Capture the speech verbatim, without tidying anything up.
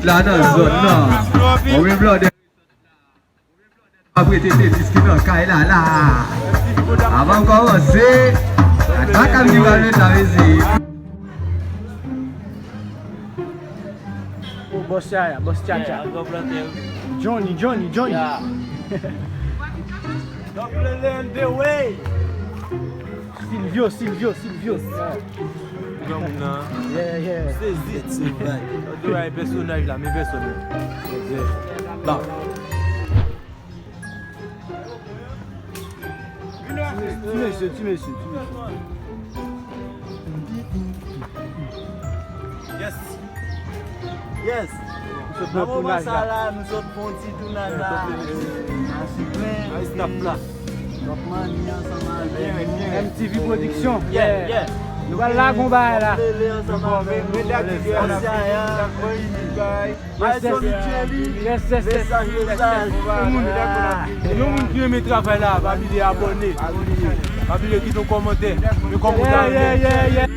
La nan zòn nan. Konbyen blòdè ap rete T dis ki nan kay la la? Avan m kòmanse, ak Makam ki pral met la mezi. Oh, boss Yaya, boss Tchatcha. Johnny, Johnny, Johnny. Silvio, Silvio, Silvio. Granmoun nan. Yeah, yeah. Sezi. Yo te bay pèsonaj la, men pèsonaj. Bon. Ti mesye, ti mesye, ti mesye. Yes. Yes. Nan moman sa la, nou sot fè yon ti tounaj la. Masiklen. Masiklen la. Top Money ansanm avèk nou. M T V Production. Yeah, yeah. Nou pral lage yon bagay la. Lele ansanm avèk nou. Boss Yaya. Ayson Mitchely. Yes, yes, yes. Mesaj, mesaj. Yon moun, yon moun ki renmen travay la, pa bliye abòne. Pa bliye kite yon kòmantè. Men kòmantè Yeah, yeah, yeah, yeah.